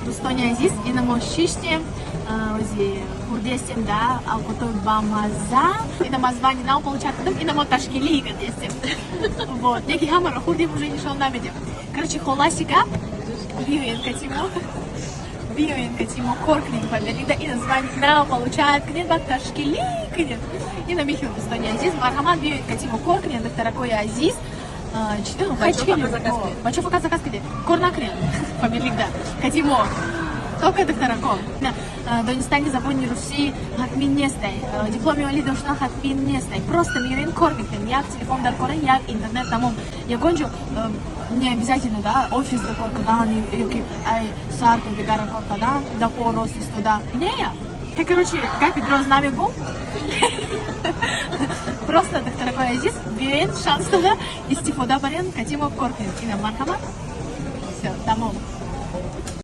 Дӯстони азиз, ина мо шиштем, ози хурдестем, да, алкотой бамаза. Ина ма звание нав получать кардам, ина мо ташкилӣ кардестем. Вот, неки ҳамаро хурдем, уже нишон намедем. Короче, холаси гап, биёен катимо. Биёен катимо, кор кунем Фаберликда, ина звание нав получать кунед, баъд ташкилӣ кунед. Ина мехел, дӯстони азиз, марҳамат, биёед катимо, кор кунед, духтаракои азиз. Бачо фақат заказ кунед, кор накунед Фаберликда. Катимо только духтарако. Донистани забони русӣ ҳатмӣ нестай, дипломи олӣ доштан ҳатмӣ нестай. Просто меоем, кор мекунем, як телефон дар кора, як интернет, тамом. Ягон ҷо не обязательно, да, офисда кор кардан ёки ай сар то дигара кор кардан, да по рост истода. Не, я, короче, гапи дроз намегум. Просто, духтаракои азиз, биёед, шанс дода истифода барен, катимо кор кунед. Ина, марҳамат, всё, тамом.